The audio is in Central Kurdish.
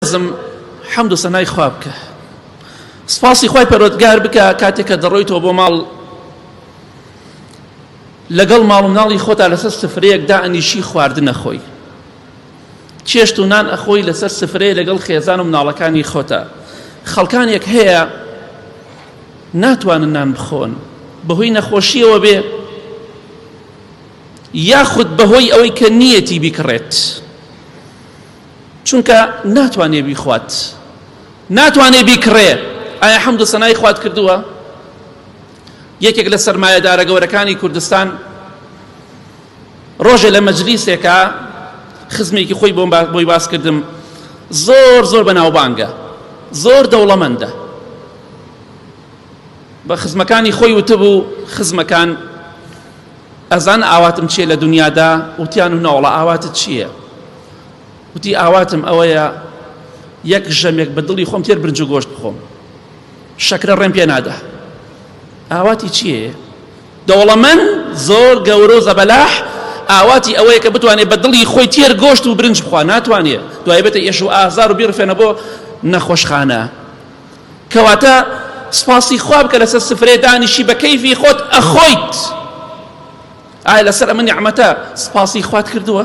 بەڕێزم حەمد و سەنای خوا بکە سپاسی خوای پەروەردگار بکە کاتێک کە دەڕۆیتەوە بۆ ماڵ لەگەڵ ماڵ و مناڵی خۆتا لەسەر سفرەیەک دائەنیشی خواردنە خۆی چێشت و نان ئەخۆی لەسەر سفرەیە لەگەڵ خێزان و مناڵەکانی خۆتا خەڵکانێک هەیە ناتوانن نان بخۆن بەهۆی نەخۆشیەوە بێ یاخود بەهۆی ئەوەی کە نیەتی بیکڕێت چونکە ناتوانێ بیخوات ناتوانێ بیکڕێ ئایا حەمد و سەنای خوات کردووە یەکێک لە سەرمایەدارە گەورەکانی کوردستان ڕۆژێ لە مەجلیسێکا خزمێکی خۆی بۆم بۆی باس کردم زۆر زۆر بەناوبانگە زۆر دەوڵەمەندە بە خزمەکانی خۆی وتبوو خزمەکان ئەزان ئاواتم چییە لە دنیادا وتیان و ناوەڵا ئاواتت چییە وتی ئاواتم ئەوەیە یەک ژەمێک بە دڵی خۆم تێر برنج و گۆشت بخۆم شەکرە ڕێم پێ نادا ئاواتی چییە دەوڵەمەند زۆر گەورە و زەبەلاح ئاواتی ئەوەیە کە بتوانێت بە دڵی خۆی تێر گۆشت و برنج بخوا ناتوانێت دوای بێتە ئێش و ئازار و بیڕفێنە بۆ نەخۆشخانە کەواتە سپاسی خوا بکە لەسەر سفرێ دانیشی بە کەیفی خۆت ئەخۆیت ئایا لەسەر ئەمە نیعمەتە سپاسی خوات کردووە؟